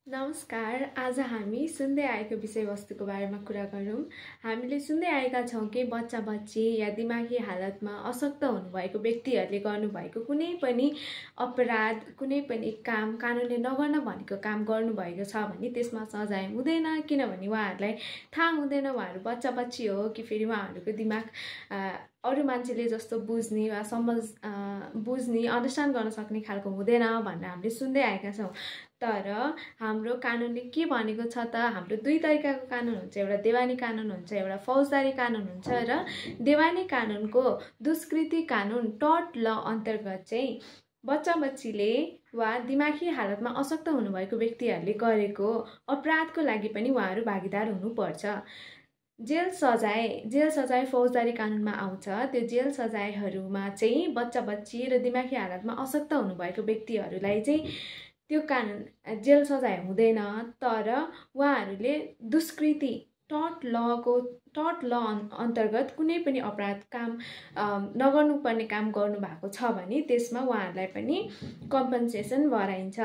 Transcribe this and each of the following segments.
नमस्कार। आज हामी सुन्दै आएको विषयवस्तुको बारेमा कुरा गरौँ। हामीले सुन्दै आएका छौँ कि बच्चा-बच्ची या दिमागी हालतमा अशक्त हुनुभएको व्यक्तिहरूले गर्नुभएको कुनै पनि अपराध, कुनै पनि काम कानुनले नगर्न भनेको काम गर्नुभएको छ भने त्यसमा सजाय हुँदैन, किनभने उहाँहरूलाई थाहा हुँदैन उहाँहरू बच्चा-बच्ची हो कि फेरि उहाँहरूको दिमाग अरू मान्छेले जस्तो बुझ्ने वा बुझ्ने अन्डरस्ट्यान्ड गर्न सक्ने खालको हुँदैन भनेर हामीले सुन्दै आएका छौँ। तर हाम्रो कानुनले के भनेको छ त, हाम्रो दुई तरिकाको कानुन हुन्छ। एउटा देवानी कानुन हुन्छ, एउटा फौजदारी कानुन हुन्छ। र देवानी कानुनको दुष्कृति कानुन टर्ट ल अन्तर्गत चाहिँ बच्चा-बच्चीले वा दिमागी हालतमा अशक्त हुनुभएको व्यक्तिहरूले गरेको अपराधको लागि पनि उहाँहरू भागीदार हुनुपर्छ। जेल सजाय फौजदारी कानुनमा आउँछ। त्यो जेल सजायहरूमा चाहिँ बच्चा-बच्ची र दिमागी हालतमा अशक्त हुनुभएको व्यक्तिहरूलाई चाहिँ त्यो कानुन जेल सजाय हुँदैन, तर उहाँहरूले दुष्कृति टर्ट ल अन्तर्गत कुनै पनि अपराध काम नगर्नुपर्ने काम गर्नुभएको छ भने त्यसमा उहाँहरूलाई पनि कम्पनसेसन गराइन्छ।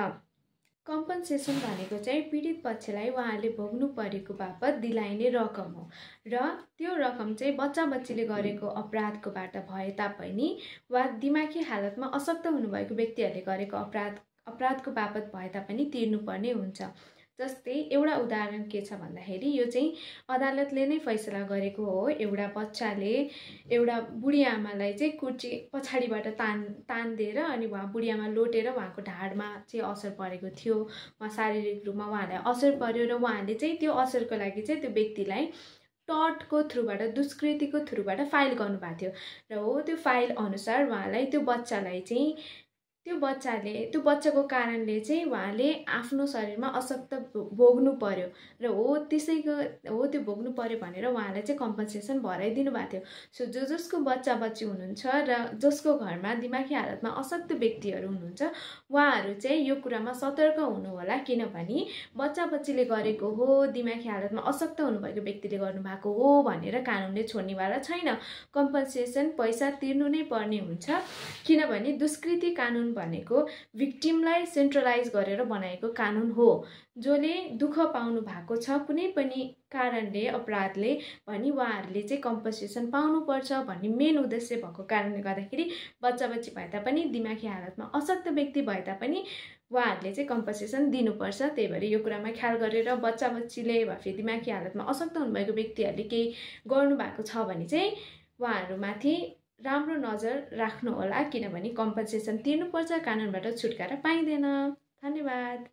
कम्पनसेसन भनेको चाहिँ पीडित पक्षलाई उहाँहरूले भोग्नु परेको बापत दिलाइने रकम हो। र त्यो रकम चाहिँ बच्चा-बच्चीले गरेको अपराधकोबाट भए तापनि वा दिमागी हालतमा अशक्त हुनुभएको व्यक्तिहरूले गरेको अपराधको बापत भए तापनि तिर्नुपर्ने हुन्छ। जस्तै एउटा उदाहरण के छ भन्दाखेरि यो चाहिँ अदालतले नै फैसला गरेको हो। एउटा बच्चाले एउटा बुढी आमालाई चाहिँ कुर्ची पछाडिबाट तान्दिएर अनि उहाँ बुढी आमा लोटेर उहाँको ढाडमा चाहिँ असर परेको थियो। उहाँ शारीरिक रूपमा उहाँलाई असर पर्यो र उहाँले चाहिँ त्यो असरको लागि चाहिँ त्यो व्यक्तिलाई टर्टको थ्रुबाट, दुष्कृतिको थ्रुबाट फाइल गर्नुभएको थियो। र हो त्यो फाइल अनुसार उहाँलाई त्यो बच्चाको कारणले चाहिँ उहाँले आफ्नो शरीरमा अशक्त भोग्नु पर्यो। र त्यो भोग्नु पर्यो भनेर उहाँलाई चाहिँ कम्पनसेसन भराइदिनु भएको थियो। सो जसको बच्चा-बच्ची हुनुहुन्छ र जसको घरमा दिमागी हालतमा अशक्त व्यक्तिहरू हुनुहुन्छ उहाँहरू चाहिँ यो कुरामा सतर्क हुनु होला, किनभने बच्चा-बच्चीले गरेको हो, दिमागी हालतमा अशक्त हुनुभएको व्यक्तिले गर्नुभएको हो भनेर कानुनले छोड्नेवाला छैन। कम्पनसेसन पैसा तिर्नु नै पर्ने हुन्छ, किनभने दुष्कृति कानुन भनेको भिक्टिमलाई सेन्ट्रलाइज गरेर बनाएको कानुन हो। जसले दुःख पाउनु भएको छ कुनै पनि कारणले, अपराधले भने उहाँहरूले चाहिँ कम्पनसेसन पाउनुपर्छ भन्ने मेन उद्देश्य भएको कारणले गर्दाखेरि बच्चा-बच्ची भए तापनि, दिमागी हालतमा अशक्त व्यक्ति भए तापनि उहाँहरूले चाहिँ कम्पनसेसन दिनुपर्छ। त्यही भएर यो कुरामा ख्याल गरेर बच्चा-बच्चीले वा फेरि दिमागी हालतमा अशक्त हुनुभएको व्यक्तिहरूले केही गर्नुभएको छ भने चाहिँ उहाँहरूमाथि राम्रो नजर राख्नु होला, किनभने कम्पनसेसन तिर्नुपर्छ, कानुनबाट छुटकारा पाइँदैन। धन्यवाद।